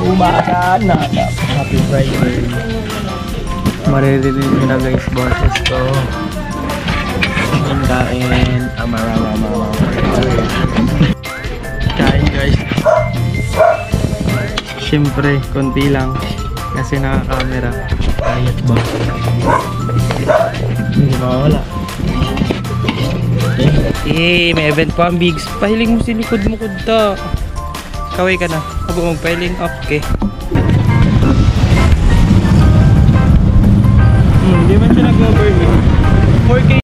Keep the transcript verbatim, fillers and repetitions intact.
Umaga na. Happy Friday. Maririnig nyo na, guys, boses ko. Kain, kain. Amara, amara, amara. Kain, guys. Siyempre, konti lang. Kasi naka-camera. Ayos ba? Hindi mawala. Eh, may event pa ang Bigs. Pahiling mo si likod mo, kudta. Kaway ka na. Abo magpahiling. Okay.